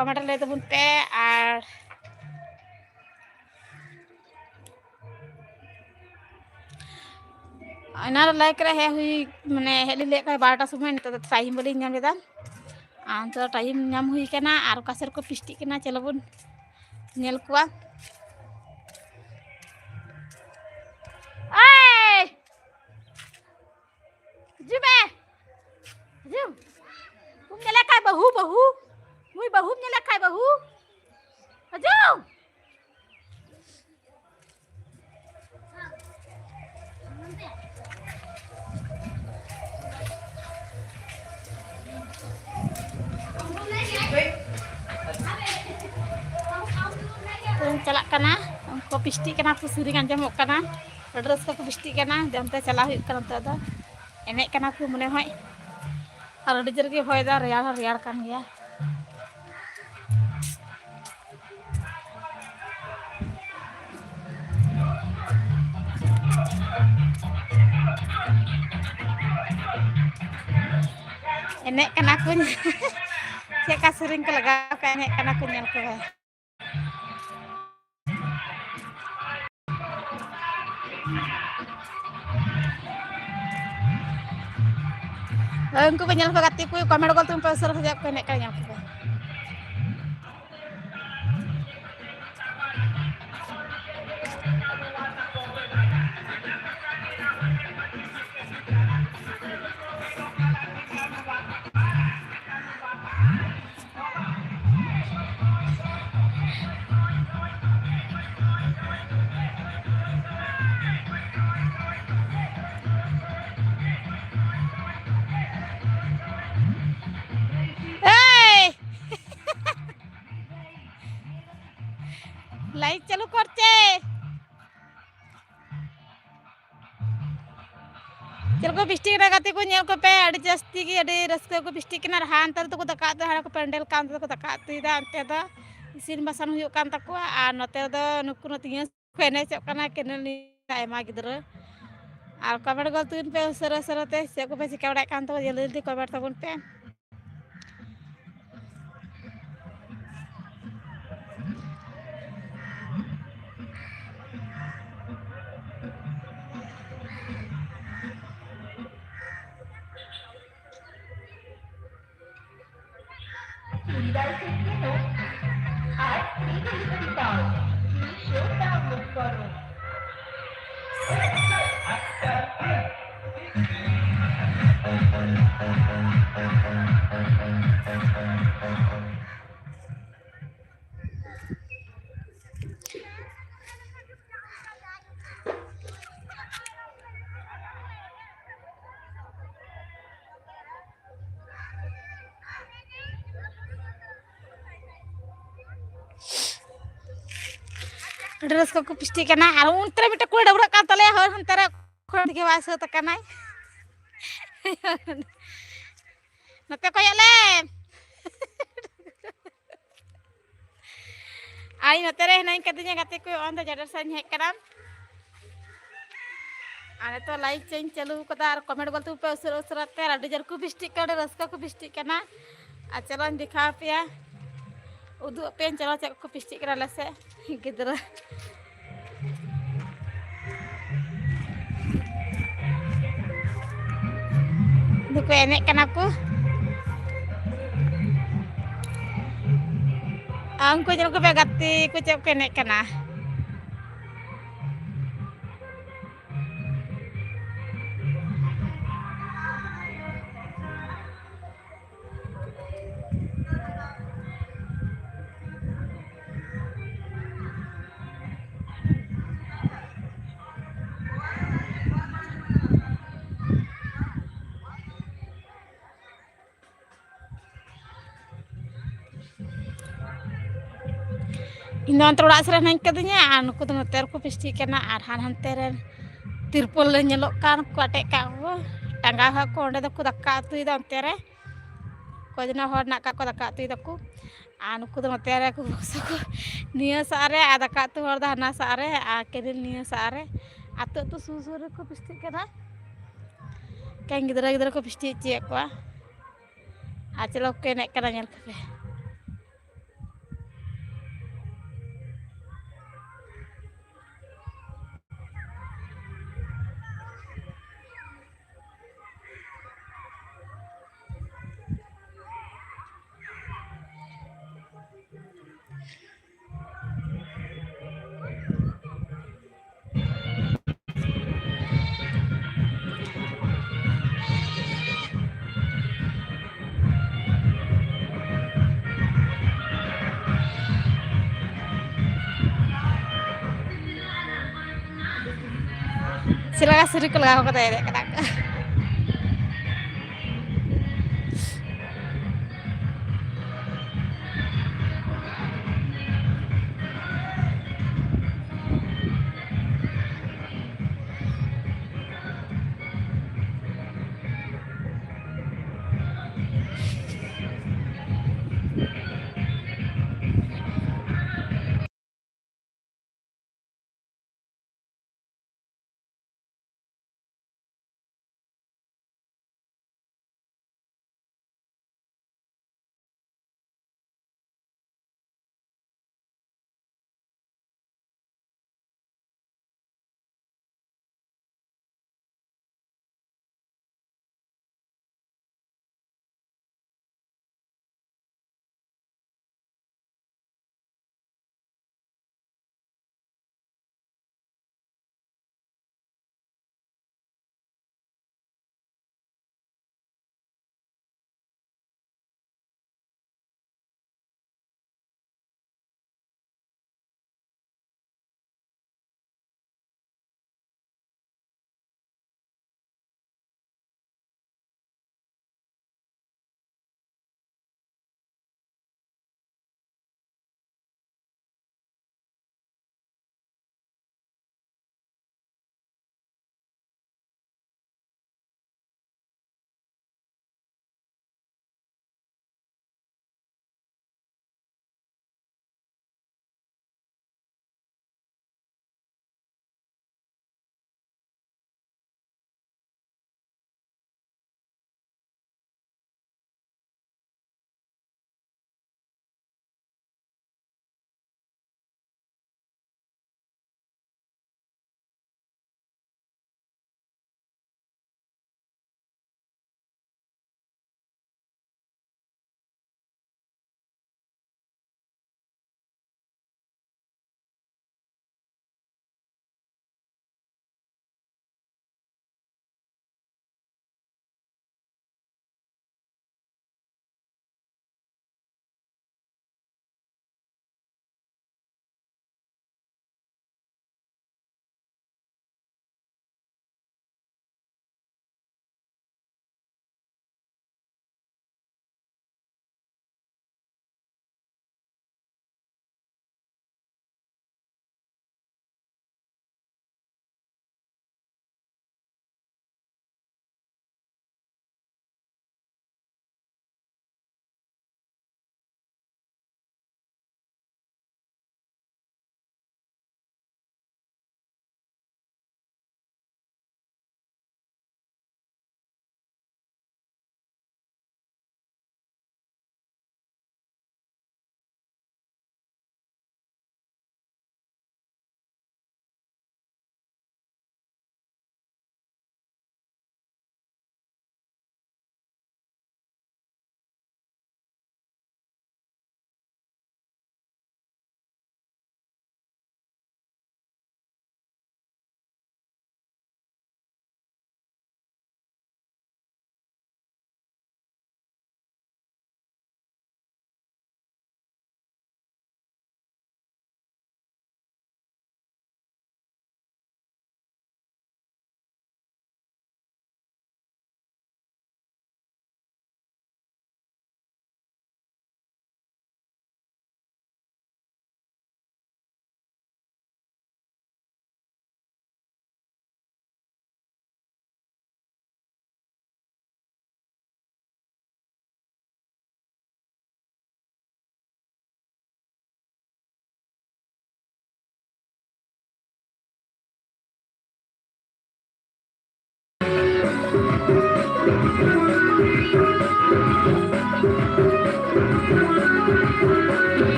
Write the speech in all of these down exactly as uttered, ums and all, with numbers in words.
Comment ᱨᱮ ᱞᱟᱹᱭ ᱛᱟᱵᱚᱱ ᱯᱮ᱾ ᱟᱨ ᱮᱱᱟᱱ ᱨᱮ ᱞᱟᱭᱤᱠ ᱨᱮ ᱦᱮᱡ ᱦᱩᱭ, ᱢᱟᱱᱮ ᱦᱮᱡ ᱞᱤᱧ ᱞᱟᱹᱭᱮᱫ ᱠᱷᱟᱱ ᱵᱟᱨᱚᱴᱟ ᱥᱚᱢᱚᱭ, ᱱᱤᱛᱚᱜ ᱫᱚ ᱴᱟᱭᱤᱢ ᱵᱟᱹᱞᱤᱧ ᱧᱟᱢ ᱞᱮᱫᱟ᱾ ᱟᱨ ᱱᱤᱛᱚᱜ ᱫᱚ ᱴᱟᱭᱤᱢ ᱧᱟᱢ ᱦᱩᱭ ᱠᱟᱱᱟ᱾ ᱟᱨ ᱚᱠᱟ ᱥᱮᱫ ᱨᱮᱠᱚ ᱯᱤᱥᱴᱤᱜ ᱠᱟᱱᱟ, ᱪᱚᱞᱚ ᱵᱚᱱ ᱧᱮᱞ ᱠᱚᱣᱟ᱾ ᱮᱭ! ᱦᱤᱡᱩᱜ ᱢᱮ᱾ ᱦᱤᱡᱩᱜ᱾ ᱩᱢ ᱧᱮᱞᱮ ᱠᱷᱟᱡ ᱵᱟᱹᱦᱩ, ᱵᱟᱹᱦᱩ᱾ ᱱᱩᱭ ᱵᱟᱹᱦᱩᱢ ᱧᱮᱞᱮ ᱠᱷᱟᱡ ᱵᱟᱹᱦᱩ᱾ ᱦᱤᱡᱩᱜ᱾ ᱪᱟᱞᱟᱜ ᱠᱟᱱᱟ, ᱩᱱᱠᱩ ᱯᱤᱥᱴᱤᱜ ᱠᱟᱱᱟ ᱠᱚ, ᱥᱮᱨᱮᱧ ᱟᱸᱡᱚᱢᱚᱜ ᱠᱟᱱᱟ, ᱟᱹᱰᱤ ᱨᱟᱹᱥᱠᱟᱹ ᱠᱚ ᱯᱤᱥᱴᱤᱜ ᱠᱟᱱᱟ᱾ ᱚᱱᱛᱮ ᱪᱟᱞᱟᱣ ᱦᱩᱭᱩᱜ ᱠᱟᱱᱟ ᱱᱤᱛᱚᱜ ᱫᱚ᱾ ᱮᱱᱮᱡ ᱠᱟᱱᱟ ᱠᱚ ᱢᱚᱱᱮ ᱦᱚᱭ, ᱟᱨ ᱟᱹᱰᱤ ᱡᱳᱨ ᱜᱮ ᱦᱚᱭ ᱫᱟ, ᱨᱮᱭᱟᱲ ᱦᱚᱸ ᱨᱮᱭᱟᱲ ᱠᱟᱱ ᱜᱮᱭᱟ᱾ ᱮᱱᱮᱡ ᱠᱟᱱᱟ ᱠᱚ᱾ ᱪᱮᱫ ᱞᱮᱠᱟ ᱥᱮᱨᱮᱧ ᱠᱚ ᱞᱟᱜᱟᱣ ᱠᱟᱜᱼᱟ, ᱮᱱᱮᱡ ᱠᱟᱱᱟ ᱠᱚ, ᱧᱮᱞ ᱠᱚ ᱵᱷᱟᱭ᱾ ᱦᱳᱭ, ᱩᱱᱠᱩ ᱠᱚ ᱧᱮᱞ ᱠᱚ, ᱜᱟᱛᱮ ᱠᱚ, ᱠᱚᱢᱮᱱᱴ ᱜᱚᱞ ᱛᱮ ᱩᱱᱠᱩ ᱩᱥᱟᱹᱨᱟ ᱥᱟᱡᱟᱣ ᱠᱚ ᱮᱱᱮᱡ ᱠᱟᱱᱟ, ᱧᱮᱞ ᱠᱚ᱾ এই! লাইট চালু করছে। ᱪᱮᱫ ᱞᱮᱠᱟ ᱠᱚ ᱵᱤᱥᱴᱤ ᱠᱟᱱᱟ ᱜᱟᱛᱮ ᱠᱚ, ᱧᱮᱞ ᱠᱚᱯᱮ, ᱟᱹᱰᱤ ᱡᱟᱹᱥᱛᱤ ᱜᱮ, ᱟᱹᱰᱤ ᱨᱟᱹᱥᱠᱟᱹ ᱠᱚ ᱵᱤᱥᱴᱤ ᱠᱟᱱᱟ᱾ ᱟᱨ ᱦᱟᱱᱛᱮ ᱨᱮᱫᱚ ᱠᱚ ᱫᱟᱠᱟ ᱩᱛᱩᱭᱟ, ᱦᱟᱱᱟ ᱠᱚ ᱯᱮᱱᱰᱮᱞ ᱠᱟᱱ ᱛᱮᱫᱚ ᱠᱚ ᱫᱟᱠᱟ ᱩᱛᱩᱭᱮᱫᱟ, ᱚᱱᱛᱮ ᱫᱚ ᱤᱥᱤᱱ ᱵᱟᱥᱟᱝ ᱦᱩᱭᱩᱜ ᱠᱟᱱ ᱛᱟᱠᱚᱣᱟ᱾ ᱟᱨ ᱱᱚᱛᱮ ᱫᱚ ᱱᱩᱠᱩ ᱱᱚᱛᱮ ᱠᱚ ᱮᱱᱮᱡᱚᱜ ᱠᱟᱱᱟ, ᱠᱮᱱᱮᱞ ᱱᱤᱭᱮ ᱟᱭᱢᱟ ᱜᱤᱫᱽᱨᱟᱹ᱾ ᱟᱨ ᱠᱚᱢᱮᱱᱴ ᱜᱚᱞ ᱛᱟᱵᱚᱱ ᱯᱮ ᱩᱥᱟᱹᱨᱟ ᱩᱥᱟᱹᱨᱟ ᱛᱮ, ᱪᱮᱫ ᱠᱚᱯᱮ ᱪᱤᱠᱟᱹ ᱵᱟᱲᱟᱭᱮᱫ ᱠᱟᱱ ᱛᱟᱵᱚᱱᱟ, ᱡᱚᱞᱫᱤ ᱡᱚᱞᱫᱤ ᱠᱚᱢᱮᱱᱴ ᱛᱟᱵᱚᱱ ᱯᱮ᱾ ᱟᱨ free delivery ᱯᱟᱣ᱾ ᱢᱤᱥᱳ download ᱠᱚᱨᱚ᱾ ᱟᱹᱰᱤ ᱨᱟᱹᱥᱠᱟᱹ ᱠᱚ ᱯᱤᱥᱴᱤᱜ ᱠᱟᱱᱟ᱾ ᱟᱨ ᱚᱱᱛᱮ ᱨᱮ ᱢᱤᱫᱴᱮᱱ ᱠᱩᱲᱤ ᱰᱟᱹᱵᱽᱨᱟᱹᱜ ᱠᱟᱱ ᱛᱟᱞᱮᱭᱟ, ᱦᱳᱭ, ᱦᱟᱱᱛᱮ ᱨᱮ ᱠᱷᱚᱱ ᱜᱮ ᱵᱟᱭ ᱥᱟᱹᱛ ᱟᱠᱟᱱᱟᱭ᱾ ᱱᱚᱛᱮ ᱠᱚᱭᱚᱜ ᱞᱮ᱾ ᱟᱨ ᱤᱧ ᱱᱚᱛᱮ ᱨᱮ ᱦᱤᱱᱟᱹᱧ ᱠᱟᱹᱫᱤᱧᱟ ᱜᱟᱛᱮ ᱠᱚ, ᱚᱱᱛᱮ ᱡᱟᱰᱮᱨ ᱥᱮᱫ ᱤᱧ ᱦᱮᱡ ᱠᱟᱱᱟ᱾ ᱟᱨ ᱱᱤᱛᱚᱜ live ᱪᱮᱧ ᱪᱟᱹᱞᱩ ᱠᱟᱫᱟ ᱟᱨ comment ᱜᱚᱞᱛᱩ ᱯᱮ ᱩᱥᱟᱹᱨᱟ ᱩᱥᱟᱹᱨᱟ ᱛᱮ, ᱟᱨ ᱟᱹᱰᱤ ᱡᱳᱨ ᱠᱚ ᱵᱤᱥᱴᱤᱜ ᱠᱟᱱᱟ, ᱟᱹᱰᱤ ᱨᱟᱹᱥᱠᱟᱹ ᱠᱚ ᱵᱤᱥᱴᱤᱜ ᱠᱟᱱᱟ᱾ ᱟᱨ ᱪᱚᱞᱚᱧ ᱫᱮᱠᱷᱟᱣ ᱟᱯᱮᱭᱟ, ᱩᱫᱩᱜ ᱟᱯᱮᱭᱟᱧ, ᱪᱚᱞᱚ ᱪᱮᱫ ᱠᱚ ᱵᱤᱥᱴᱤᱜ ᱠᱟᱱᱟ ᱟᱞᱮ ᱥᱮᱫ ᱜᱤᱫᱽᱨᱟᱹ᱾ ᱱᱩᱠᱩ ᱮᱱᱮᱡ ᱠᱟᱱᱟ ᱠᱚ᱾ ᱟᱨ ᱩᱱᱠᱩ ᱧᱮᱞ ᱠᱚᱯᱮ, ᱜᱟᱛᱮ ᱠᱚ ᱪᱮᱫ ᱠᱚ ᱮᱱᱮᱡ ᱠᱟᱱᱟ᱾ ᱤᱧ ᱫᱚ ᱚᱱᱛᱮ ᱚᱲᱟᱜ ᱥᱮᱫ ᱨᱮ ᱦᱮᱱᱟᱧ ᱠᱟᱹᱫᱤᱧᱟ, ᱟᱨ ᱱᱩᱠᱩ ᱫᱚ ᱱᱚᱛᱮ ᱨᱮᱠᱚ ᱯᱤᱥᱴᱤ ᱠᱟᱱᱟ᱾ ᱟᱨ ᱦᱟᱱ ᱦᱟᱱᱛᱮ ᱨᱮ ᱛᱤᱨᱯᱚᱞ ᱨᱮ ᱧᱮᱞᱚᱜ ᱠᱟᱱ ᱠᱚ ᱟᱴᱮᱫ ᱠᱟᱜ ᱠᱚ, ᱴᱟᱸᱜᱟᱣ ᱠᱟᱜ ᱠᱚ, ᱚᱸᱰᱮ ᱫᱚᱠᱚ ᱫᱟᱠᱟ ᱩᱛᱩᱭᱮᱫᱟ᱾ ᱚᱱᱛᱮ ᱨᱮ ᱚᱠᱚᱭ ᱫᱚ ᱱᱟᱜ ᱦᱚᱲ ᱦᱮᱱᱟᱜ ᱠᱟᱜ ᱠᱚ, ᱫᱟᱠᱟ ᱩᱛᱩᱭ ᱫᱟᱠᱚ᱾ ᱟᱨ ᱱᱩᱠᱩ ᱫᱚ ᱱᱚᱛᱮ ᱨᱮ ᱠᱚ ᱵᱚᱠᱥᱚ ᱠᱚ ᱱᱤᱭᱟᱹ ᱥᱟᱦᱟ ᱨᱮ, ᱟᱨ ᱫᱟᱠᱟ ᱩᱛᱩ ᱦᱚᱲ ᱫᱚ ᱦᱟᱱᱟ ᱥᱟᱦᱟ ᱨᱮ, ᱟᱨ ᱠᱮᱱᱮᱞ ᱱᱤᱭᱟᱹ ᱥᱟᱦᱟ ᱨᱮ᱾ ᱟᱹᱛᱩ ᱟᱹᱛᱩ ᱥᱩᱨ ᱥᱩᱨ ᱨᱮᱠᱚ ᱯᱤᱥᱴᱤᱜ ᱠᱟᱱᱟ᱾ ᱮᱠᱮᱱ ᱜᱤᱫᱽᱨᱟᱹ ᱜᱤᱫᱽᱨᱟᱹ ᱠᱚ ᱯᱤᱥᱴᱤ ᱦᱚᱪᱚᱭᱮᱫ ᱠᱚᱣᱟ᱾ ᱟᱨ ᱪᱮᱫ ᱞᱮᱠᱟ ᱠᱚ ᱮᱱᱮᱡ ᱠᱟᱱᱟ, ᱧᱮᱞ ᱠᱚᱯᱮ᱾ ᱪᱮᱫ ᱞᱮᱠᱟ ᱥᱟᱹᱨᱩ ᱠᱚ ᱞᱟᱜᱟᱣ ᱠᱟᱛᱮ ᱮᱱᱮᱡ ᱠᱟᱱᱟ ᱠᱚ᱾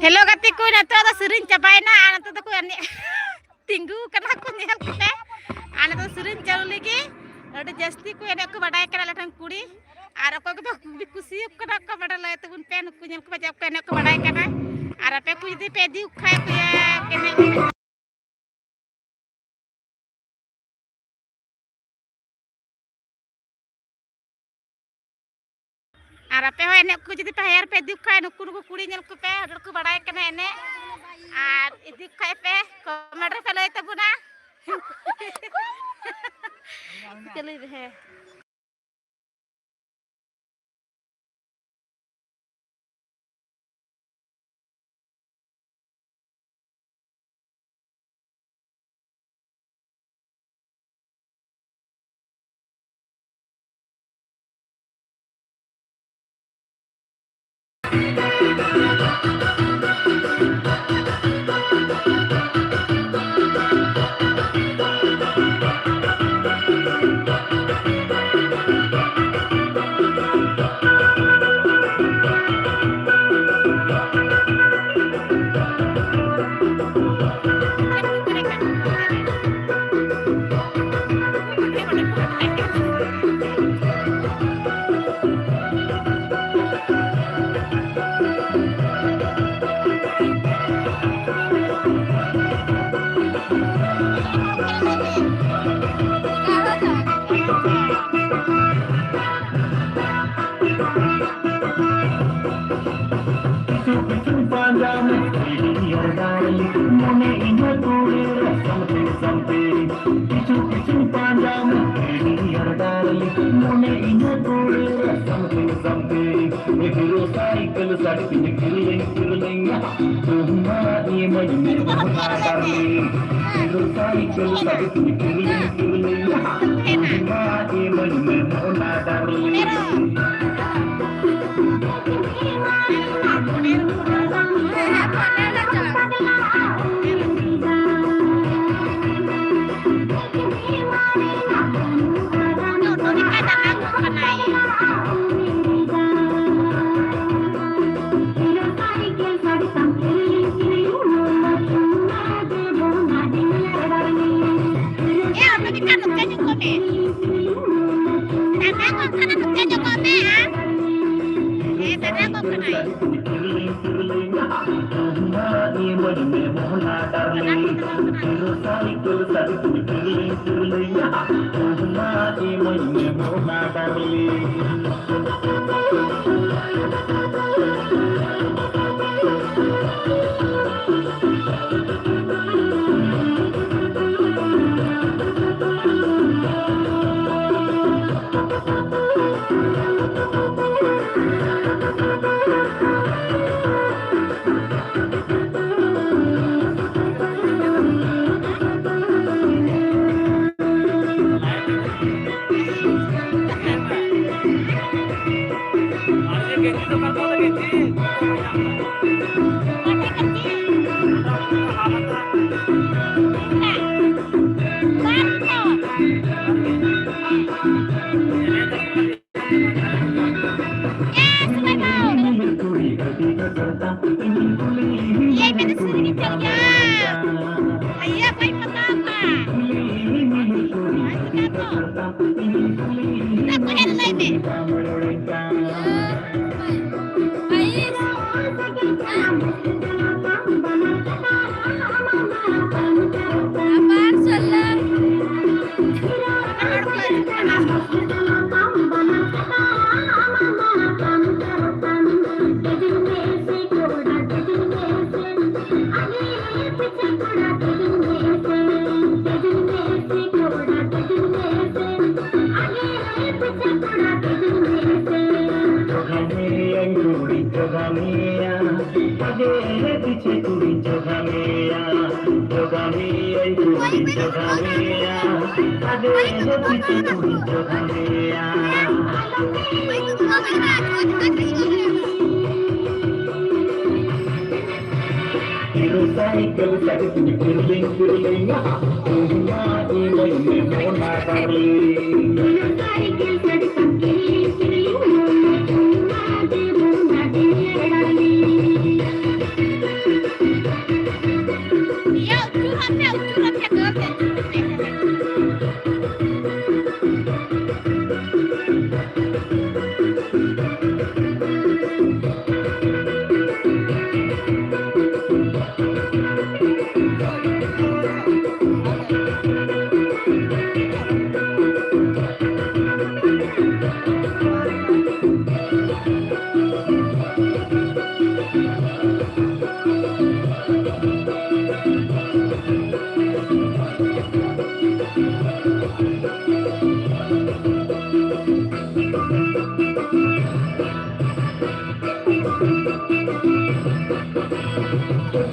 ᱦᱮᱞᱳ ᱜᱟᱛᱮ ᱠᱚ, ᱱᱤᱛᱚᱜ ᱫᱚ ᱥᱮᱨᱮᱧ ᱪᱟᱵᱟᱭᱮᱱᱟ ᱟᱨ ᱱᱤᱛᱚᱜ ᱫᱚᱠᱚ ᱮᱱᱮᱡ ᱛᱤᱸᱜᱩ ᱠᱟᱱᱟ ᱠᱚ, ᱧᱮᱞ ᱠᱚᱯᱮ᱾ ᱟᱨ ᱱᱤᱛᱚᱜ ᱥᱮᱨᱮᱧ ᱪᱟᱹᱞᱩ ᱞᱟᱹᱜᱤᱫ᱾ ᱟᱹᱰᱤ ᱡᱟᱹᱥᱛᱤ ᱠᱚ ᱮᱱᱮᱡ ᱠᱚ ᱵᱟᱰᱟᱭ ᱠᱟᱱᱟ ᱟᱞᱮ ᱴᱷᱮᱱ ᱠᱩᱲᱤ, ᱟᱨ ᱚᱠᱚᱭ ᱠᱚᱫᱚ ᱠᱩᱥᱤ ᱠᱟᱱᱟ ᱠᱚ, ᱵᱟᱰᱟᱭ ᱞᱟᱹᱭ ᱛᱟᱵᱚᱱ ᱯᱮ, ᱱᱩᱠᱩ ᱧᱮᱞ ᱠᱚᱯᱮ ᱪᱮᱫ ᱠᱚ ᱮᱱᱮᱡ ᱠᱚ ᱵᱟᱰᱟᱭ ᱠᱟᱱᱟ᱾ ᱟᱨ ᱟᱯᱮ ᱠᱚ ᱡᱩᱫᱤ ᱯᱮ ᱤᱫᱤ ᱠᱚ ᱠᱷᱟᱡ ᱯᱮ ᱮᱱᱮᱡ ᱟᱨ ᱟᱯᱮ ᱦᱚᱸ ᱮᱱᱮᱡ ᱠᱚ ᱡᱩᱫᱤ ᱯᱮ ᱦᱟᱭᱟᱨ ᱯᱮ ᱤᱫᱤ ᱠᱚ ᱠᱷᱟᱡ, ᱱᱩᱠᱩ ᱱᱩᱠᱩ ᱠᱩᱲᱤ ᱧᱮᱞ ᱠᱚᱯᱮ, ᱟᱹᱰᱤ ᱠᱚ ᱵᱟᱲᱟᱭ ᱠᱟᱱᱟ ᱮᱱᱮᱡ᱾ ᱟᱨ ᱤᱫᱤ ᱠᱚ ᱠᱷᱟᱡ ᱯᱮ, ᱠᱚᱢᱮᱱᱴ ᱨᱮᱯᱮ ᱞᱟᱹᱭ ᱛᱟᱵᱚᱱᱟ᱾ ᱪᱤᱠᱟᱹ ᱞᱟᱹᱭ ᱢᱮ, ᱦᱮᱸ᱾ ᱯᱤᱪᱷᱩ ᱯᱤᱪᱷᱩ ᱯᱟᱸᱡᱟ ᱢᱮ, dear darling, ᱢᱚᱱᱮ ᱤᱧᱟᱹᱜ ᱛᱩᱲᱤ ᱨᱮ something something᱾ ᱯᱤᱪᱷᱩ ᱯᱤᱪᱷᱩ ᱯᱟᱸᱡᱟ ᱢᱮ, dear darling, ᱢᱚᱱᱮ ᱤᱧᱟᱹᱜ ᱛᱩᱲᱤ ᱨᱮ something something᱾ ᱦᱤᱨᱳ ᱥᱟᱭᱠᱮᱞ ᱥᱟᱰᱮ ᱛᱤᱧ ᱠᱤᱨᱞᱤᱝ ᱠᱤᱨᱞᱤᱝ, ᱛᱩᱢᱵᱟ ᱤᱢᱟᱹᱧ ᱢᱮ ᱢᱚᱱᱟ darling᱾ ᱦᱤᱨᱳ ᱥᱟᱭᱠᱮᱞ ᱥᱟᱰᱮ ᱛᱤᱧ ᱠᱤᱨᱞᱤᱝ ᱠᱤᱨᱞᱤᱝ, ᱛᱩᱢᱵᱟ ᱤᱢᱟᱹᱧ ᱢᱮ ᱢᱚᱱᱟ darling᱾ ᱢᱮ ᱢᱚᱱᱟ ᱰᱟᱨᱞᱤᱝ, ᱦᱤᱨᱳ ᱥᱟᱭᱠᱮᱞ ᱥᱟᱹᱨᱤ ᱠᱩᱲᱤ ᱠᱤᱨᱤᱧ ᱠᱤᱨᱤᱧᱟ, ᱚᱱᱟ ᱤᱢᱟᱹᱧ ᱢᱮ ᱢᱚᱱᱟ ᱰᱟᱨᱞᱤᱝ᱾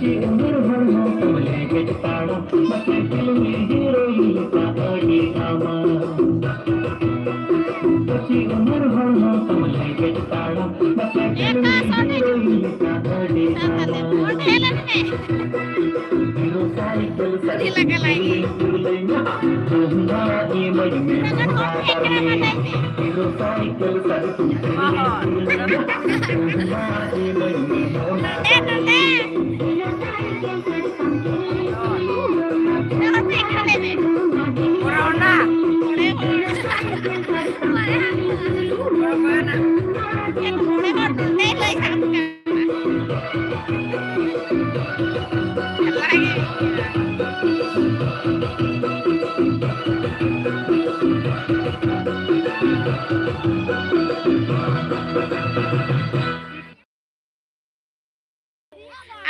ᱩᱢᱮᱨ ᱦᱚᱲ ᱦᱚᱸ ᱛᱚᱞᱮ ᱜᱮ ᱛᱟᱲᱟᱢ, ᱵᱟᱠᱷᱟᱱ ᱯᱷᱤᱞᱢᱤ ᱦᱤᱨᱳᱭᱤᱱ ᱞᱮᱠᱟ ᱟᱹᱰᱤ ᱟᱢᱟ᱾ ᱠᱟᱹᱴᱤᱡ ᱩᱢᱮᱨ ᱦᱚᱲ ᱦᱚᱸ ᱛᱚᱞᱮ ᱜᱮ ᱛᱟᱲᱟᱢ, ᱵᱟᱠᱷᱟᱱ ᱯᱷᱤᱞᱢᱤ ᱦᱤᱨᱳᱭᱤᱱ ᱞᱮᱠᱟ ᱟᱹᱰᱤ ᱟᱢᱟ᱾ ᱦᱤᱨᱳ ᱥᱟᱭᱠᱮᱞ ᱥᱟᱭᱠᱮᱞ ᱞᱟᱜᱟ ᱞᱟᱭ ᱜᱮ᱾ ᱦᱤᱨᱳ ᱥᱟᱭᱠᱮᱞ ᱥᱟᱭᱠᱮᱞ ᱦᱚᱸ᱾ ᱱᱚᱰᱮ, ᱱᱚᱰᱮ᱾ ᱱᱚᱰᱮ ᱮᱠᱞᱟ ᱞᱟᱹᱭ ᱢᱮ᱾ ᱠᱚᱨᱳᱱᱟ᱾ ᱢᱚᱬᱮ ᱦᱚᱲ᱾ ᱢᱚᱬᱮ ᱦᱚᱲ ᱱᱚᱰᱮ ᱞᱟᱹᱭ ᱥᱟᱵ ᱠᱟᱜ᱾ ᱮᱠᱞᱟ ᱜᱮ᱾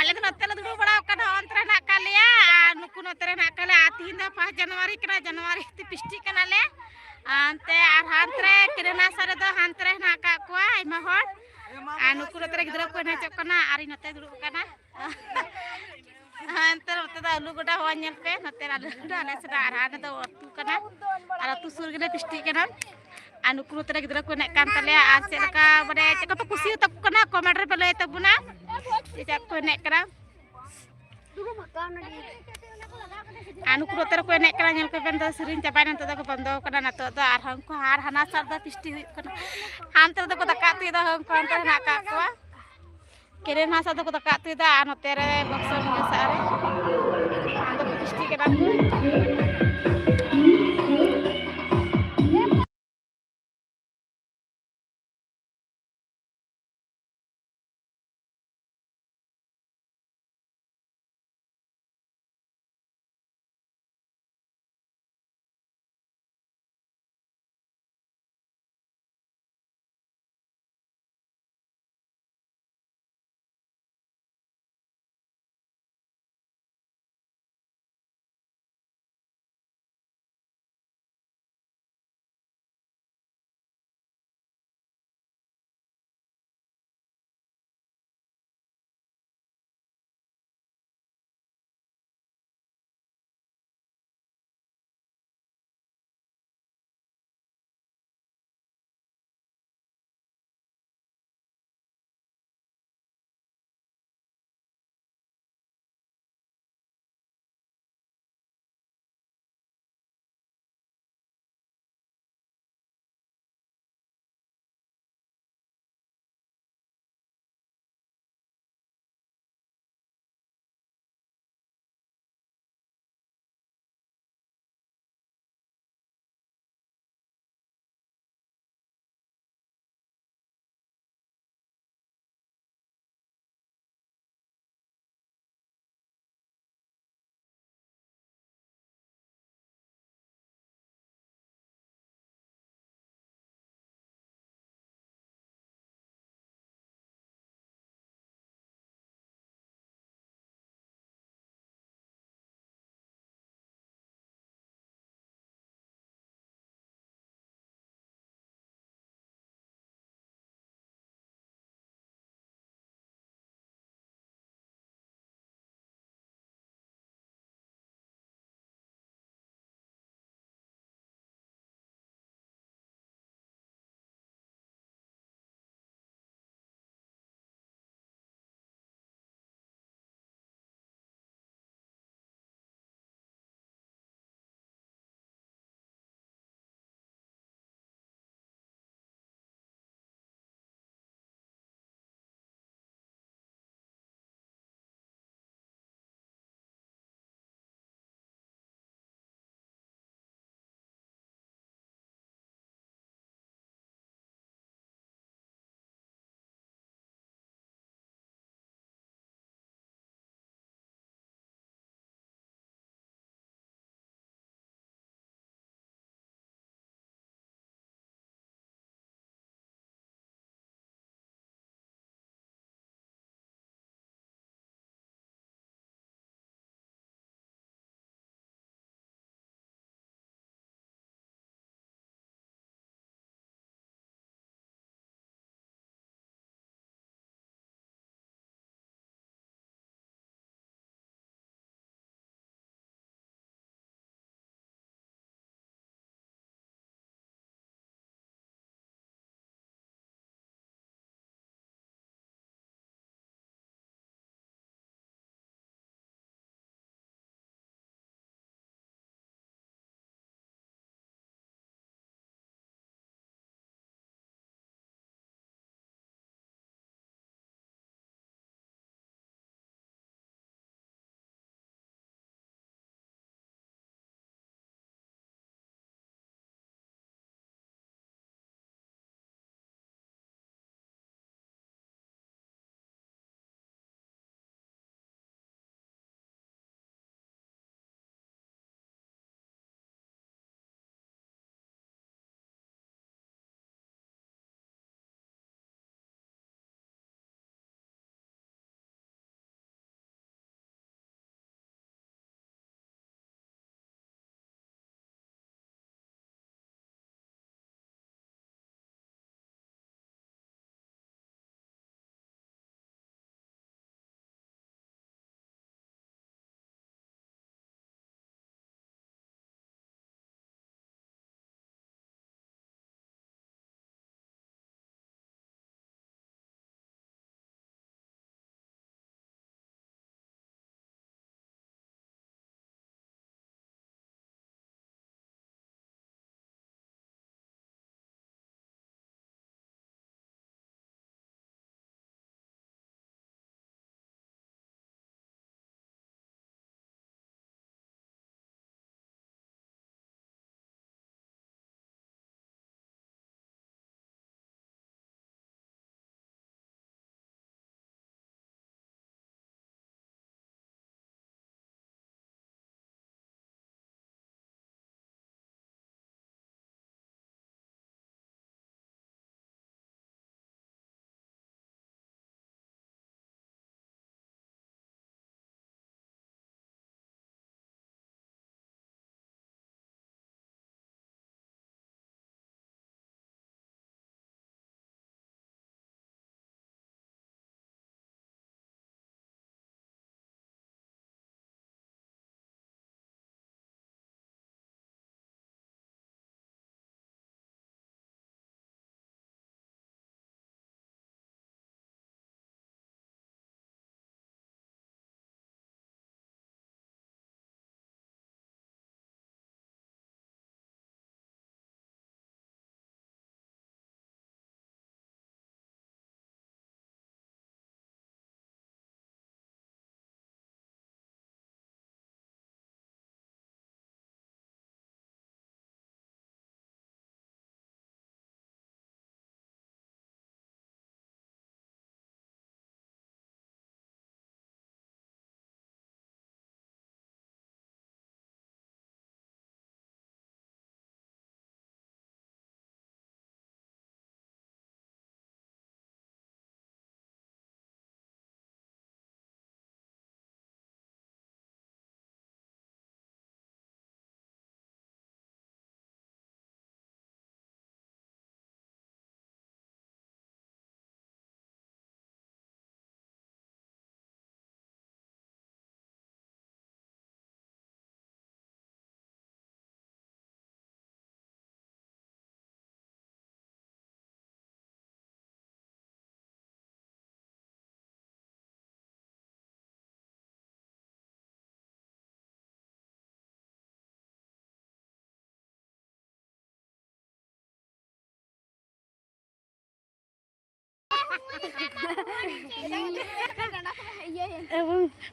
ᱟᱞᱮ ᱫᱚ ᱱᱚᱛᱮ ᱞᱮ ᱫᱩᱲᱩᱵ ᱵᱟᱲᱟ ᱟᱠᱟᱱᱟ, ᱚᱱᱛᱮ ᱨᱮ ᱦᱮᱱᱟᱜ ᱟᱠᱟᱫ ᱞᱮᱭᱟ, ᱟᱨ ᱱᱩᱠᱩ ᱱᱚᱛᱮ ᱨᱮ ᱦᱮᱱᱟᱜ ᱟᱠᱟᱫ ᱞᱮᱭᱟ᱾ ᱟᱨ ᱛᱤᱦᱤᱧ ᱫᱚ ᱯᱷᱟᱥᱴ ᱡᱟᱱᱩᱣᱟᱨᱤ ᱠᱟᱱᱟ, ᱡᱟᱱᱩᱣᱟᱨᱤ ᱛᱮ ᱯᱤᱥᱴᱤᱜ ᱠᱟᱱᱟᱞᱮ᱾ ᱦᱟᱱᱛᱮ ᱟᱨ ᱦᱟᱱᱛᱮ ᱨᱮ ᱠᱮᱨᱮᱱᱟ ᱥᱟᱨ ᱨᱮᱫᱚ ᱦᱟᱱᱛᱮ ᱨᱮ ᱦᱮᱱᱟᱜ ᱟᱠᱟᱫ ᱠᱚᱣᱟ ᱟᱭᱢᱟ ᱦᱚᱲ, ᱟᱨ ᱱᱩᱠᱩ ᱱᱚᱛᱮ ᱨᱮ ᱜᱤᱫᱽᱨᱟᱹ ᱠᱚ ᱮᱱᱮᱡᱚᱜ ᱠᱟᱱᱟ, ᱟᱨ ᱤᱧ ᱱᱚᱛᱮ ᱫᱩᱲᱩᱵ ᱟᱠᱟᱱᱟ᱾ ᱦᱟᱱᱛᱮ ᱱᱚᱛᱮ ᱫᱚ ᱟᱹᱞᱩ ᱜᱚᱰᱟ ᱦᱚᱸ ᱧᱮᱞ ᱯᱮ, ᱱᱚᱛᱮ ᱨᱮ ᱟᱹᱞᱩ ᱜᱚᱰᱟ, ᱟᱞᱮ ᱥᱮᱫ ᱟᱨ ᱦᱟᱱᱮ ᱫᱚ ᱟᱹᱛᱩ ᱠᱟᱱᱟ, ᱟᱨ ᱟᱹᱛᱩ ᱥᱩᱨ ᱜᱮᱞᱮ ᱯᱤᱥᱴᱤᱜ ᱠᱟᱱᱟ᱾ ᱟᱨ ᱱᱩᱠᱩ ᱱᱚᱛᱮ ᱨᱮ ᱜᱤᱫᱽᱨᱟᱹ ᱠᱚ ᱮᱱᱮᱡ ᱠᱟᱱ ᱛᱟᱞᱮᱭᱟ᱾ ᱟᱨ ᱪᱮᱫ ᱞᱮᱠᱟ ᱢᱟᱱᱮ ᱪᱮᱫ ᱞᱮᱠᱟ ᱯᱮ ᱠᱩᱥᱤᱭᱟᱛᱟ ᱠᱚ ᱠᱟᱱᱟ, ᱠᱚᱢᱮᱱᱴ ᱨᱮᱯᱮ ᱞᱟᱹᱭ ᱛᱟᱵᱚᱱᱟ ᱪᱮᱫ ᱠᱚ ᱮᱱᱮᱡ ᱠᱟᱱᱟ᱾ ᱟᱨ ᱱᱩᱠᱩ ᱱᱚᱛᱮ ᱨᱮᱠᱚ ᱮᱱᱮᱡ ᱠᱟᱱᱟ, ᱧᱮᱞ ᱠᱚ ᱵᱮᱱ ᱫᱚ ᱥᱮᱨᱮᱧ ᱪᱟᱵᱟᱭᱮᱱᱟ, ᱱᱤᱛᱚᱜ ᱫᱚᱠᱚ ᱵᱚᱱᱫᱚ ᱠᱟᱱᱟ᱾ ᱱᱤᱛᱚᱜ ᱫᱚ ᱟᱨᱦᱚᱸ ᱩᱱᱠᱩ ᱟᱨ ᱦᱟᱱᱟ ᱥᱟᱨ ᱫᱚ ᱯᱤᱥᱴᱤ ᱦᱩᱭᱩᱜ ᱠᱟᱱᱟ, ᱦᱟᱱᱛᱮ ᱨᱮᱫᱚ ᱠᱚ ᱫᱟᱠᱟ ᱩᱛᱩᱭᱮᱫᱟ, ᱦᱳᱭ ᱩᱱᱠᱩ ᱦᱟᱱᱛᱮ ᱨᱮ ᱦᱮᱱᱟᱜ ᱟᱠᱟᱫ ᱠᱚᱣᱟ᱾ ᱠᱮᱨᱮᱱ ᱦᱟᱥᱟ ᱫᱚᱠᱚ ᱫᱟᱠᱟ ᱩᱛᱩᱭᱮᱫᱟ ᱟᱨ ᱱᱚᱛᱮ ᱨᱮ ᱵᱚᱠᱥᱚ ᱱᱤᱭᱟᱹ ᱥᱟᱦᱟ ᱨᱮ ᱟᱫᱚ ᱠᱚ ᱯᱤᱥᱴᱤ ᱠᱟᱱᱟ ᱠᱚ᱾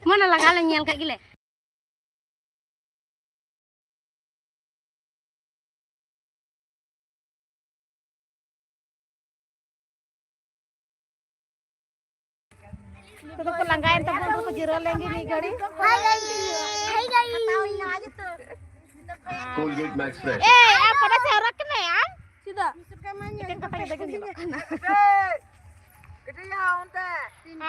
ᱢᱟᱱᱮ ᱞᱟᱜᱟ ᱞᱮ ᱧᱮᱞ ᱠᱟᱜ ᱜᱮᱞᱮ᱾ ᱱᱤᱛᱚᱜ ᱫᱚᱠᱚ ᱞᱟᱸᱜᱟᱭᱮᱱ ᱛᱟᱵᱚᱱ, ᱩᱱᱠᱩ ᱠᱚ ᱡᱤᱨᱟᱹᱣ ᱞᱮᱱ ᱜᱮ ᱢᱤᱫ ᱜᱷᱟᱹᱲᱤ᱾ Hi guys. Hi guys. Colgate Max Fresh. ᱮ, ᱟᱢ ᱯᱟᱲᱟ ᱥᱮ ᱦᱚᱨᱚᱜ ᱠᱟᱱᱟᱭ ᱟᱢ? ᱪᱮᱫᱟᱜ? ᱮᱠᱮᱱ ᱠᱟᱴᱟ ᱜᱮ ᱫᱟᱜ ᱧᱮᱞᱚᱜ ᱠᱟᱱᱟ᱾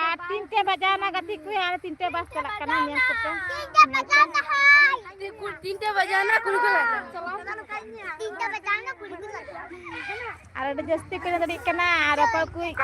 ᱟᱨ ᱛᱤᱱᱴᱮ ᱵᱟᱡᱟᱣᱱᱟ ᱜᱟᱛᱮ ᱠᱚ, ᱟᱨ ᱛᱤᱱᱴᱮ ᱵᱟᱥ ᱪᱟᱞᱟᱜ ᱠᱟᱱᱟ, ᱧᱮᱞ ᱠᱚᱯᱮ᱾ ᱛᱤᱱᱴᱮ ᱵᱟᱡᱟᱣᱱᱟ, ᱠᱩᱲᱤ ᱠᱚ ᱞᱟᱜᱟ᱾ ᱛᱤᱱᱴᱮ ᱵᱟᱡᱟᱣᱱᱟ, ᱠᱩᱲᱤ ᱠᱚ ᱞᱟᱜᱟ᱾ ᱟᱨ ᱟᱹᱰᱤ ᱡᱟᱹᱥᱛᱤ ᱠᱚ ᱮᱱᱮᱡ ᱫᱟᱲᱮᱭᱟᱜ ᱠᱟᱱᱟ, ᱟᱨ ᱚᱠᱚᱭ ᱠᱚ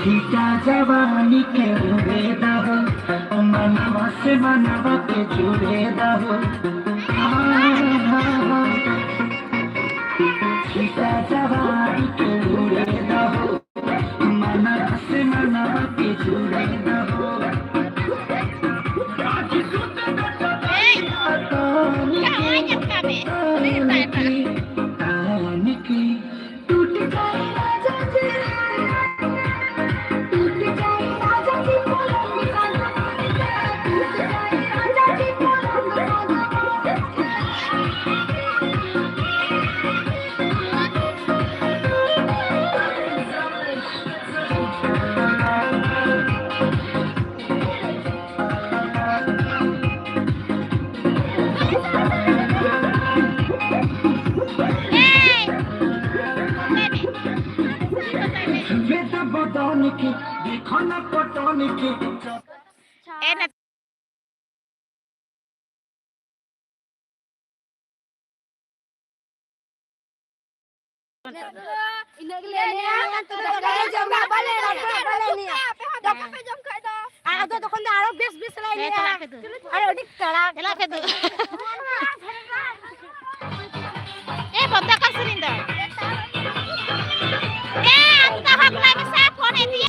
फीका जवानी के उड़े दहो, मनवा से मनवा के जुड़े दहो। फीका जवानी के उड़े दहो, मनवा से मनवा के जुड़े दहो। Hey, kau hanya kami. ए न- ᱤᱱᱟᱹ ᱜᱮᱞᱮ ᱮᱱᱮᱡᱼᱟ᱾ ᱫᱟᱠᱟ ᱡᱚᱢ ᱠᱟᱜ ᱵᱟᱞᱮ ᱮᱱᱮᱡᱼᱟ, ᱵᱟᱞᱮ ᱮᱱᱮᱡᱼᱟ᱾ ᱫᱟᱠᱟ ᱯᱮ ᱡᱚᱢ ᱠᱷᱟᱡ ᱫᱚ᱾ ᱟᱨ ᱟᱫᱚ ᱛᱚᱠᱷᱚᱱ ᱫᱚ ᱟᱨᱚ ᱵᱮᱥ ᱵᱮᱥ ᱞᱮ ᱦᱮᱸ, ᱮᱱᱮᱡᱼᱟ᱾ ᱪᱟᱞᱟᱜ ᱯᱮ ᱫᱩ᱾ ᱟᱨ ᱟᱹᱰᱤ ᱠᱟᱲᱟ᱾ ᱪᱟᱞᱟᱜ ᱯᱮ ᱫᱩ᱾ ᱮ, ᱵᱚᱱᱫᱚ ᱠᱟᱜ ᱥᱮᱨᱮᱧ ᱫᱚ᱾ ᱮ, ᱟᱢ ᱫᱚ ᱦᱚᱸ ᱞᱟᱹᱭ ᱢᱮᱥᱮ, ᱯᱷᱳᱱ ᱮᱫ ᱫᱤᱭᱟ᱾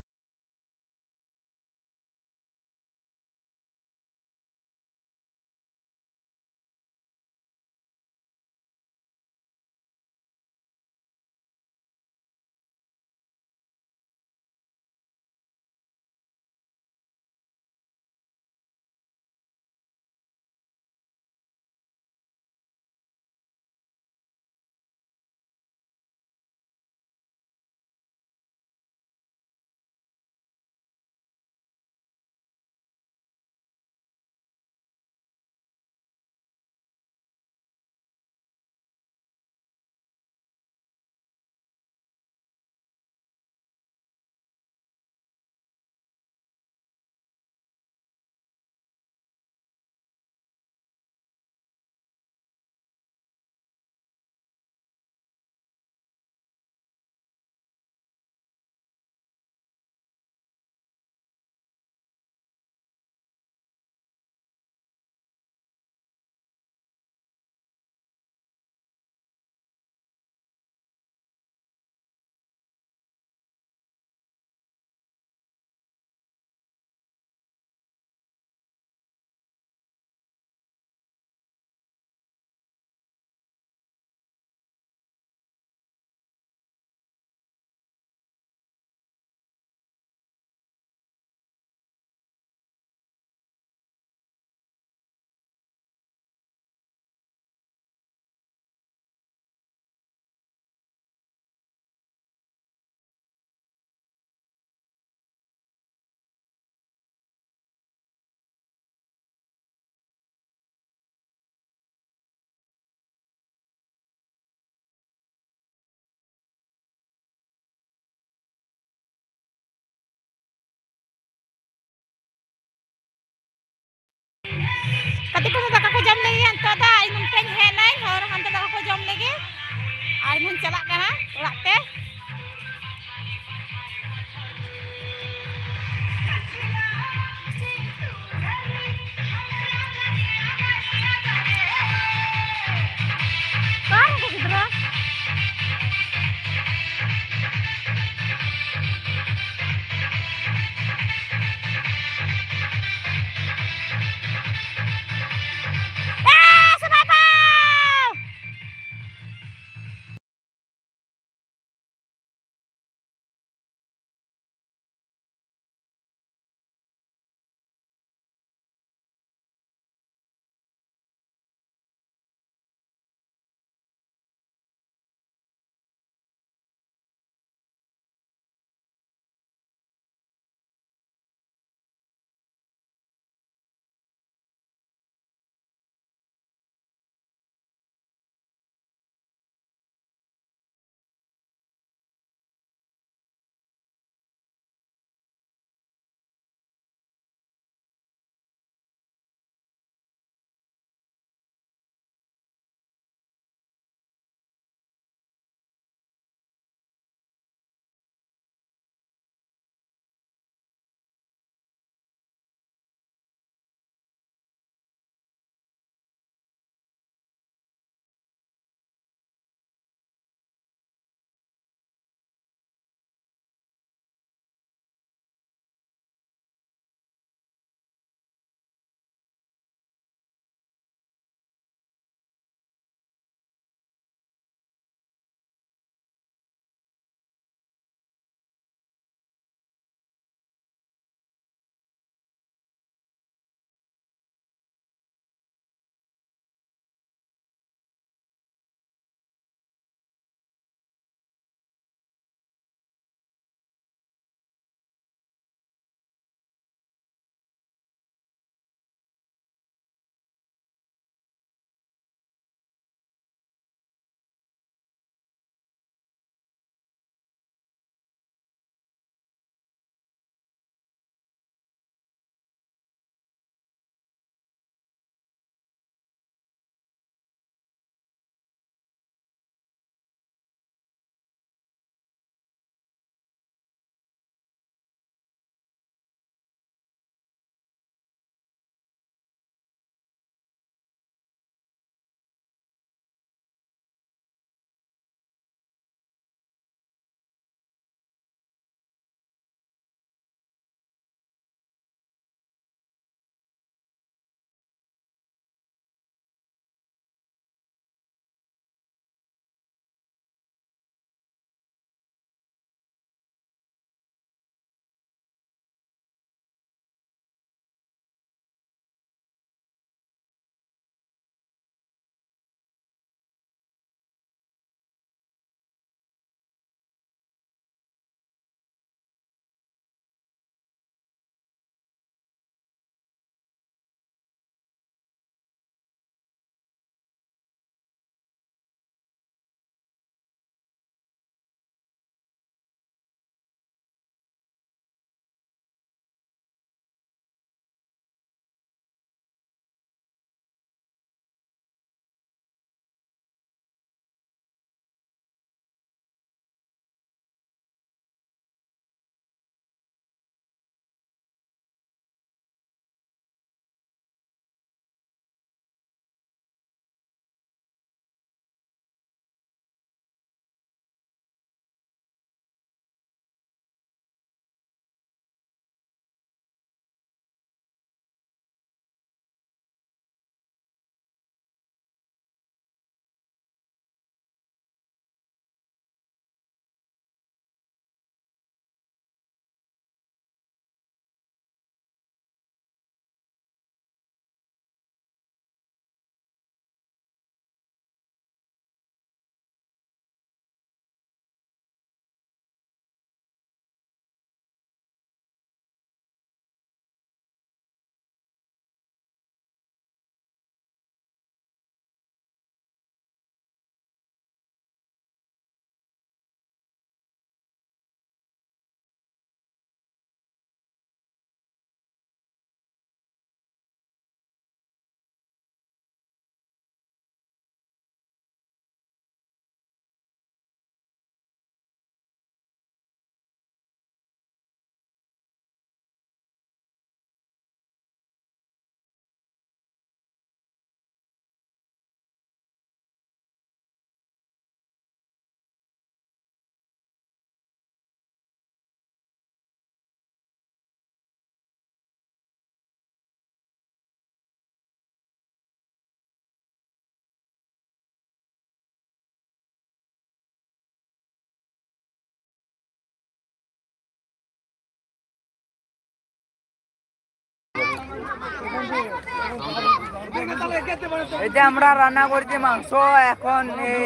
এই যে আমরা রান্না করছি মাংস, এখন এই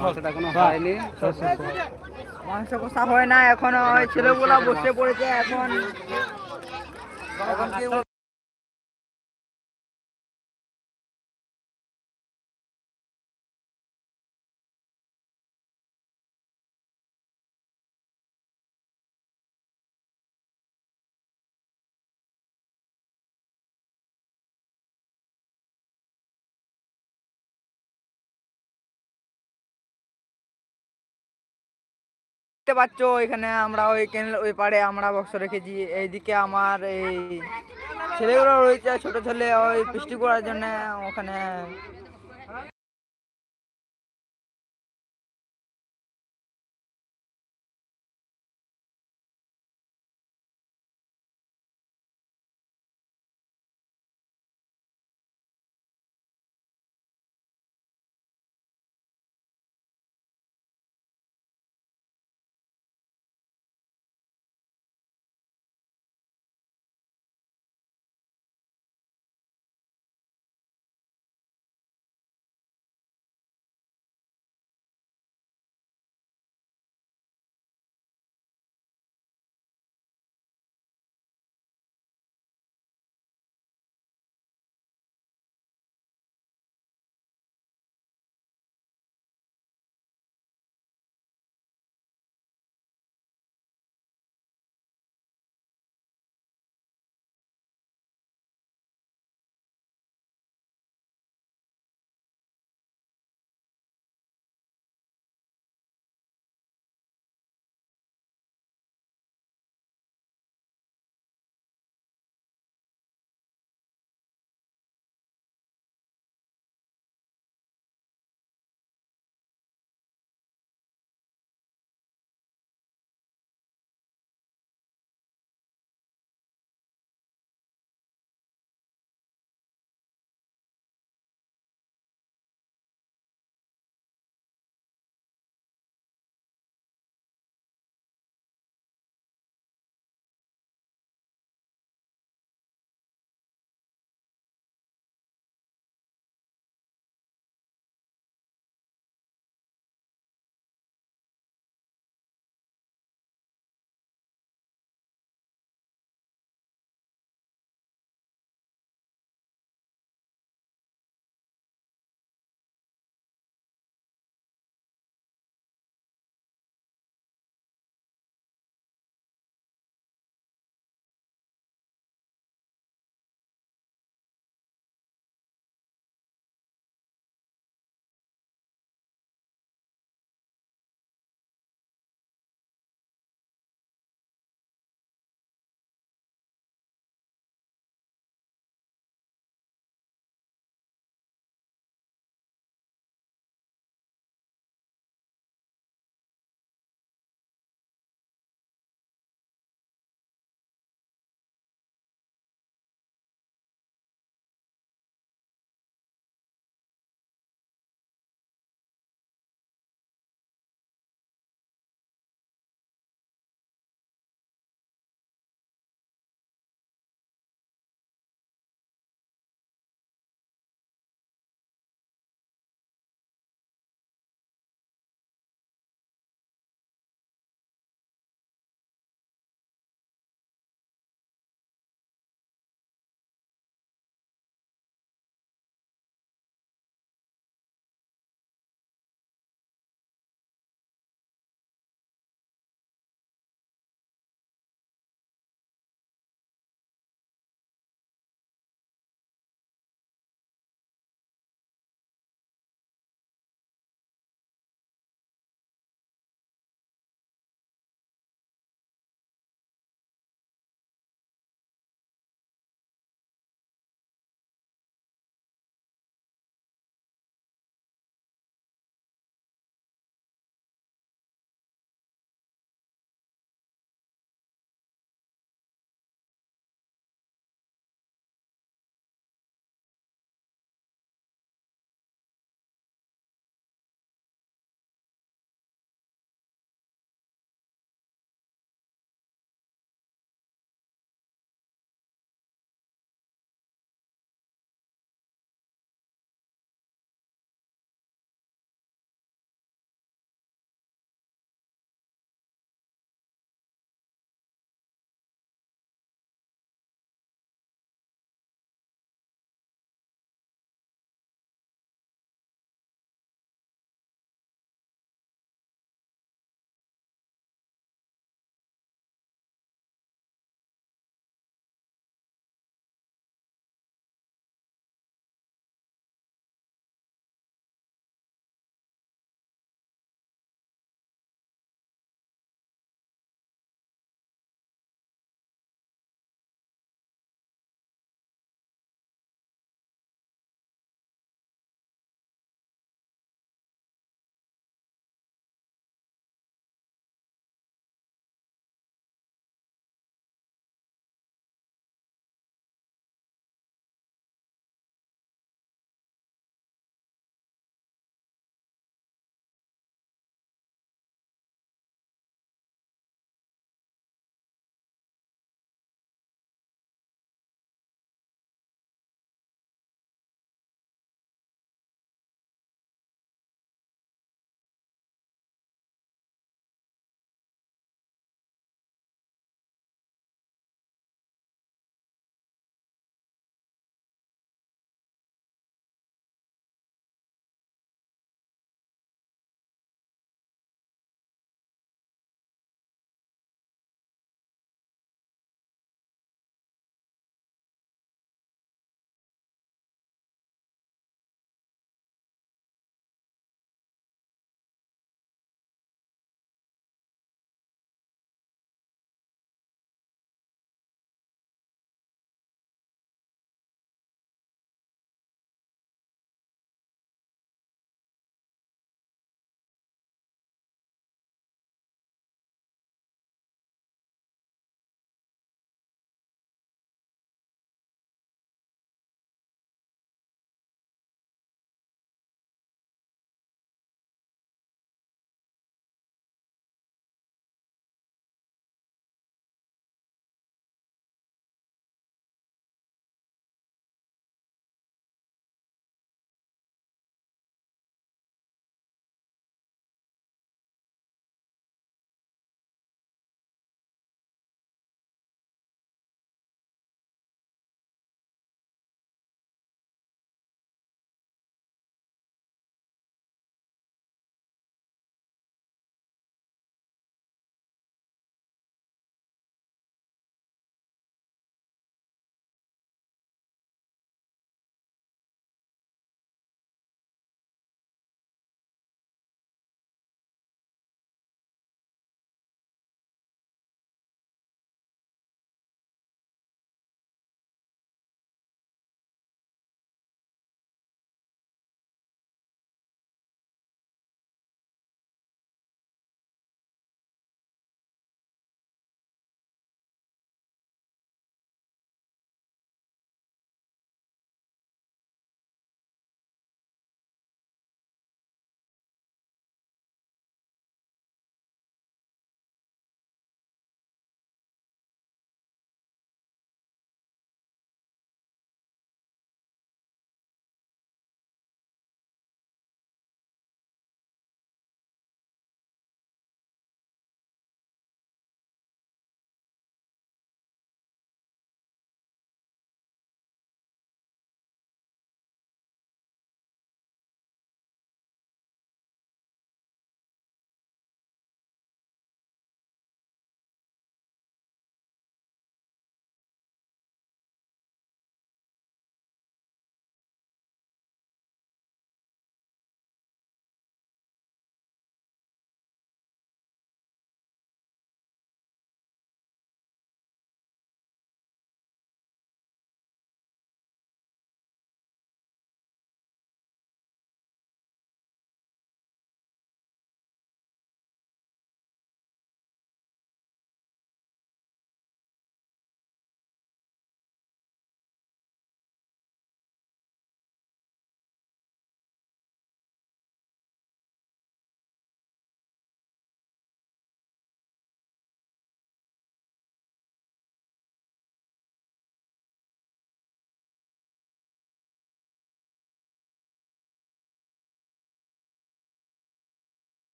মাংসটা এখনো হয়নি। মাংস কষা হয় না এখনো, ওই ছেলেগুলা বসে পড়েছে এখন। এখন কি দেখতে পাচ্ছ, এখানে আমরা ওই ক্যানেল ওই পাড়ে আমরা বক্স রেখেছি। এইদিকে আমার এই ছেলেগুলো রয়েছে, ছোট ছেলে, ওই পিকনিক করার জন্য ওখানে।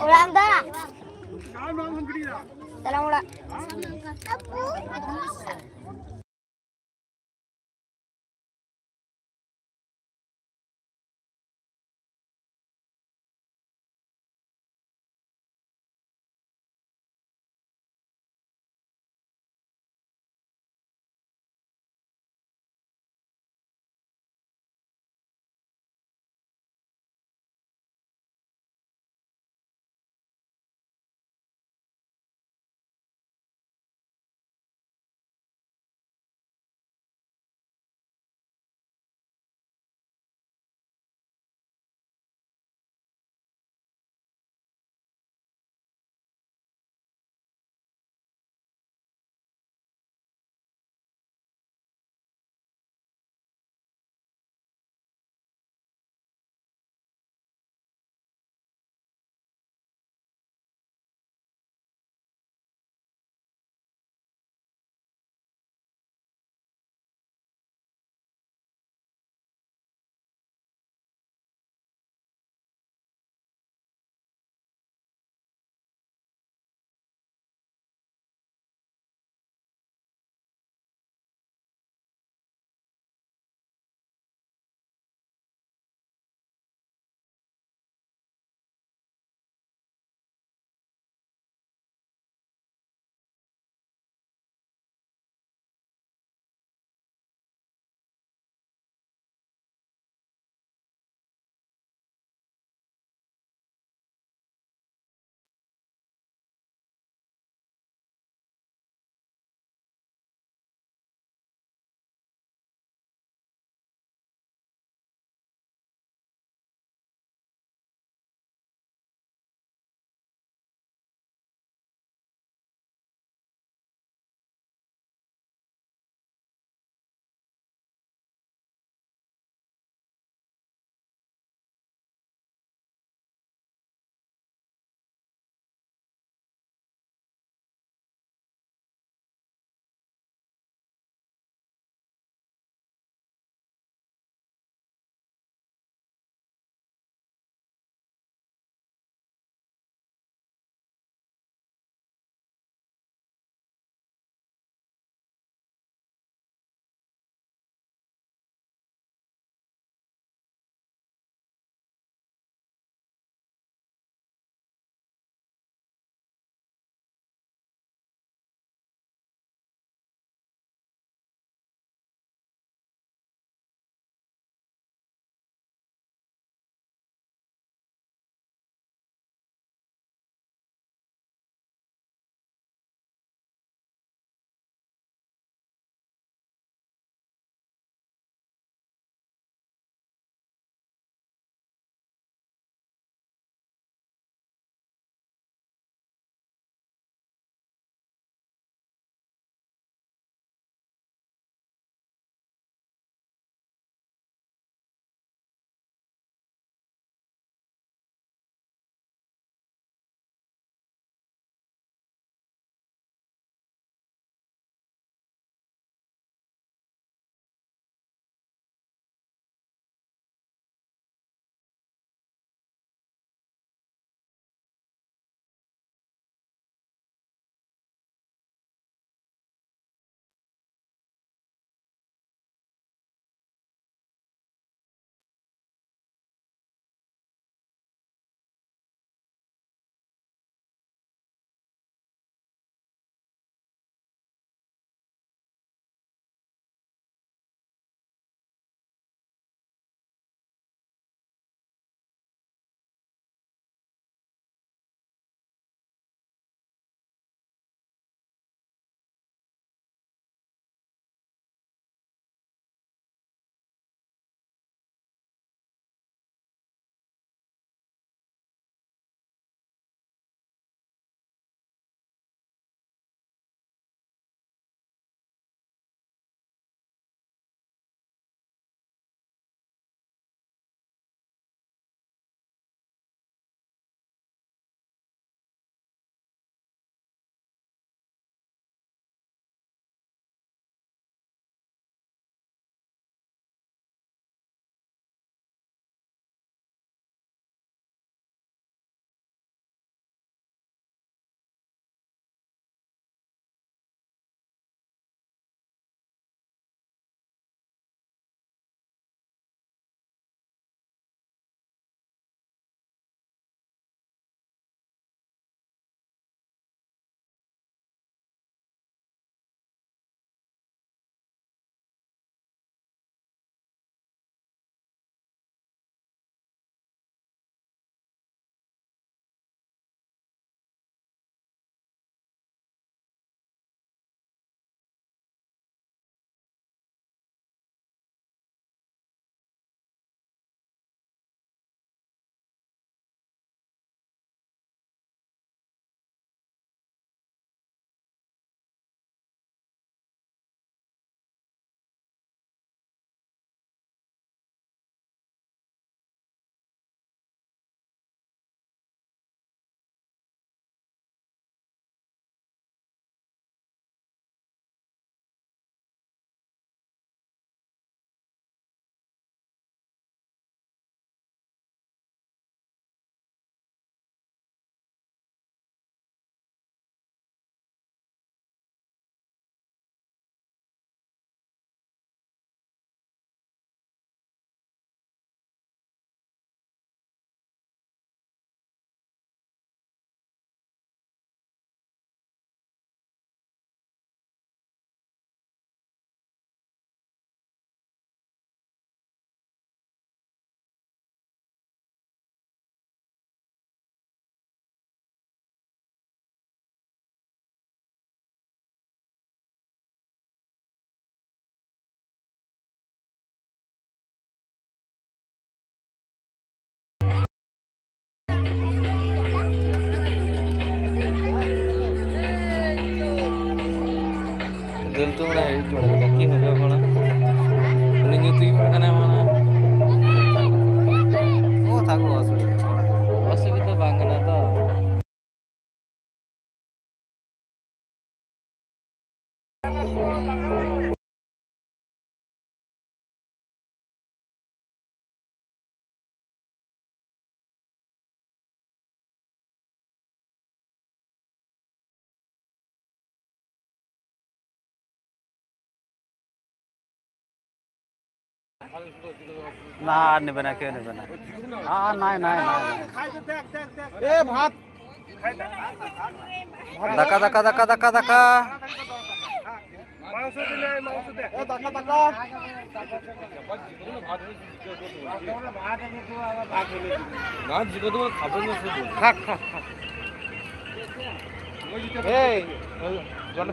ᱚᱲᱟᱜ ᱮᱢ ᱫᱟᱬᱟ? ᱪᱟᱞᱟᱣ ᱚᱲᱟᱜ᱾ ᱧᱮᱞ ᱛᱚ ᱢᱟᱱᱮ ᱦᱤᱡᱩᱜ ᱠᱟᱱᱟ, ᱰᱟᱹᱠᱤ ᱦᱚᱸ ᱦᱩᱭᱩᱜ ᱠᱟᱱᱟ᱾ ᱩᱱᱤ ᱧᱩᱛᱩᱢ ᱠᱟᱱᱟᱭ ᱢᱟᱱᱮ᱾ ᱚ, ᱛᱟᱠᱚ ᱚᱥᱩᱵᱤᱫᱷᱟ᱾ ᱚᱥᱩᱵᱤᱫᱷᱟ ᱵᱟᱝ ᱠᱟᱱᱟ ᱛᱚ᱾ না, আর নেবে না, কেউ নেবে না। আর নাই, নাই, নাই, নাই। এ ভাত। দাকা, দাকা, দাকা, দাকা, দাকা। মাংস দিলে, মাংস দে। এ দাকা, দাকা। না, জিগো তো খাবে না শুধু। থাক, থাক, থাক। এই, জল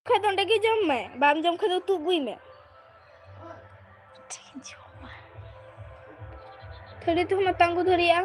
ᱠᱷᱟᱡ ᱫᱚ ᱚᱸᱰᱮ ᱜᱮ ᱡᱚᱢ ᱢᱮ, ᱵᱟᱢ ᱡᱚᱢ ᱠᱷᱟᱡ ᱫᱚ ᱩᱛᱩ ᱟᱹᱜᱩᱭ ᱢᱮ᱾ ᱪᱮᱫ ᱤᱧ ᱡᱚᱢᱟ? ᱛᱷᱟᱹᱨᱤ ᱛᱮᱦᱚᱸ ᱢᱟᱛᱟᱝ ᱠᱚ ᱫᱷᱟᱹᱨᱤᱭᱟ᱾